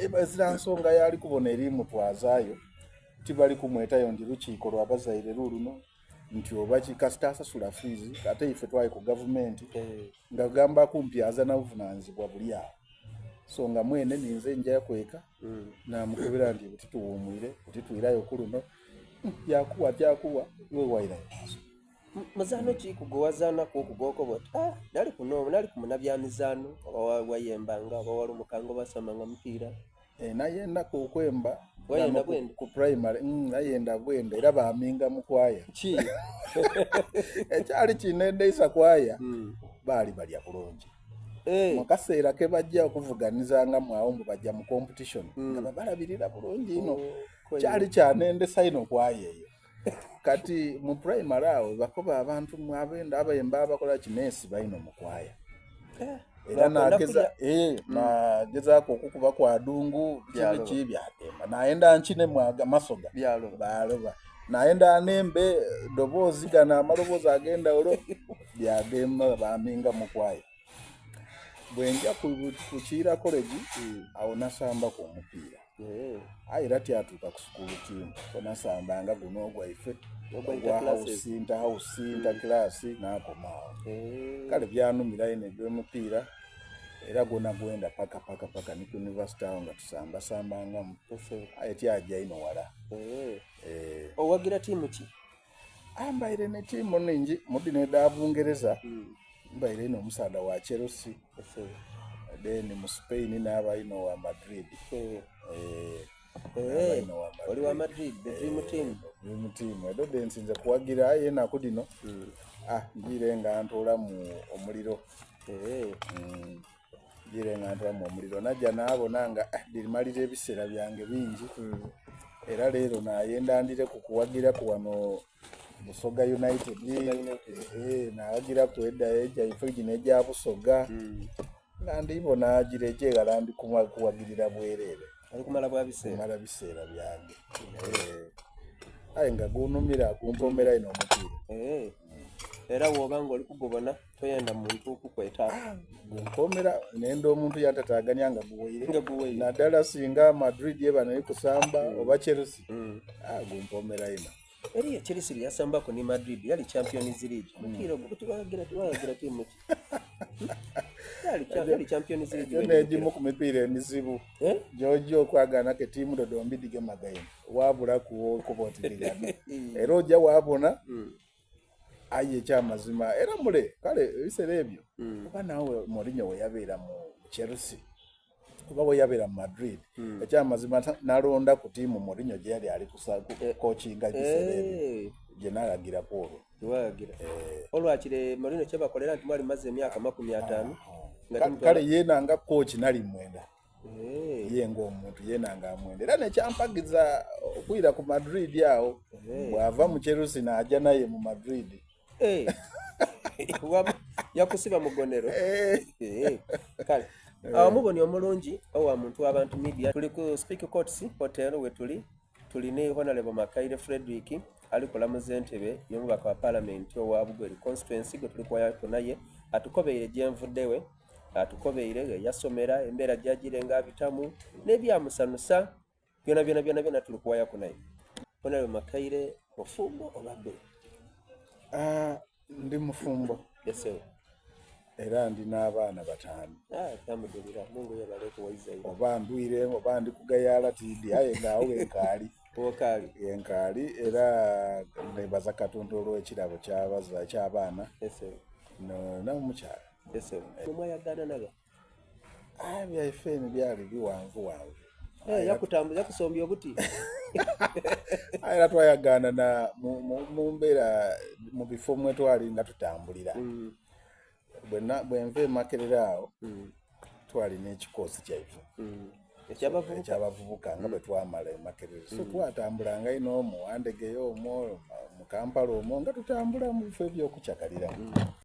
Ezira nsonga y'ali kubona eri mutwazaayo, tibali kumwetayo nti lukiiko lwa bazaire luuluno nti oba ki, kasita asasula fiizi ate ife twali ku gavumenti nga gamba kumpi aza na buvunaanyizibwa buli awo. So nga mwene ninze nja kweka namukobera nti buti tuwuumwire, buti twirayo ku luno, yakuwa tyakuwa iwe wairayo maaso. Muzaano ki ku gwe wazaanaku okugookoba oti ah nali kuno nali ku munabyamizaano oba wayembanga oba walumukanga oba wasambanga mupiira? Eh, nayendaku okwemba Wayenda wano bwenda? ku primary nayenda bwenda era baminga mu kwaya. Ki? Ekyali kinendeisa kwaya baali balya bulungi. Mu kaseera ke bajja okuvuganizangamu awo mbu bajja mu competition nga babalabirira bulungi inho. Oh, Kyali kyanendesa inho kwaya eyo. Kati mu primary awo bakoba abantu mwabenda abayemba abakola kinesiba inho mu kwaya. Era Bakwenda nageza kulya. nagezaaku okukuba kwa dungu Byaloba. kiki byatemba nayenda nkine mwaga masoga Byaloba. baloba nayenda nembe doboozi gano amaloboozi ag'endawulo byagema baminga mu kwaya. Bwenja ku Kiira College awo nasambaku omupiira aye era tyatuuka ku sukulu tiimu so nasambanga guno ogwaife Ogwa ogwa interclasses. house inter house interclass nakoma awo. Kale byanumira inho eby'omupiira era gwona gwenda paka paka paka ni ku university awo nga tusambasambangamu aye tyaja inho wala. Owagira tiimu ki? Mbaire ne tiimu nhingi mu dhino edha Bungereza mbaire inho omusaadha wa Chelsea then mu Spain naaba inho wa Madrid. Naaba inho wa Oli wa Madrid, the dream team. Dream team edho dhensinze kuwagira aye enaku dhino njiire nga ntoolamu omuliro. Njiire nga ntoolamu omuliro naja naabona nga ndirimalira ebiseera byange bingi era leero nayenda ndireku kuwagiraku wano Busoga United, nawagiraku edha egyaife gino egya Busoga nga ndibona gira egy'eghala ndi kuwagirira bwerere. Oli kumala bwa biseera? Kumala biseera byange. Aye nga gunumira gumpomera inho omupiira. Era bw'oba nga oli kugubona toyenda muntu kukweta. Gumpomera nenda omuntu yantataganya nga guwaire. Nga guwaire. Naddala singa Madrid eba neri kusamba oba Chelsea. Gumpomera inho. Eriyo Chelsea lye yasambaku ni Madrid yali Champions League. Omupiira ogwo tiwawagira tiwawagira tiimu ki? Yali Champions League. Egyo n'egimu ku mipiira emizibu gy'ojja okwagaanaku etiimu dho dhombi dhigemagaine wabulaku okuba oti dhigano era ojja waabona aye ekyamazima era mule kale ebiseera ebyo oba naawe Mourinho we yabeera mu Chelsea oba we yabeera mu Madrid ekyamazima nalonda ku tiimu Mourinho gye yali ali kukokinga ebiseera ebyo gye nalagiraku olwo. Tiwawagira. Olwakire Mourinho kyebakolera nti mwali mumaze emyaka 50 nga Kale yeena nga kooki nali mwenda. Ye ng'omuntu yeena nga amwenda era nekyampagiza okwira ku Madrid awo bw'ava mu Chelsea n'aja naye mu Madrid. Yakusiba mugonero. Kale awo muboni omulungi owa muntu w'abantu media tuli ku Speke Courts Hotel we tuli tuli ne Honorable Makaire Frederick ali kulamuza entebe y'omubaka wa parliament owa Bugweri constituency gwe tuli kuwayaku naye atukobeire gyenvuddewe atukobeire ghe yasomera embeera gy'agiire nga abitamu n'ebyamusanusa byona byona byona byona tuli kuwayaku naye. Honorable Makaire mufumbo oba bbe? Ndi mufumbo. Yes, sir. Era ndi n'abaana 5. Alhamdulillah, Mungu yebale okuwaiza iwe. Oba ndwire oba ndi kugayaala tindi aye nga awo ghenkaali. Wokaali. Ghenkaali era nebaza Katonda olw'ekirabo ky'abaana Yes, sir. n'omukyala. Yes, sir. Mwayagaana naba? Byaife ebyo byali biwanvu wanvu. Yakutambuza yakusombya obuti. Aye era twayagaana na mu mbeera mu bifo mwe twali nga tutambulira. Bwe nva e Makerere awo twalina ekikoosi kyaife Ekyabavubuka nga bwe twamala e Makerere. So twatambulanga inho mu Wandegeya omwo, mu Kampala omwo nga tutambula mu bifo eby'okukyakaliramu.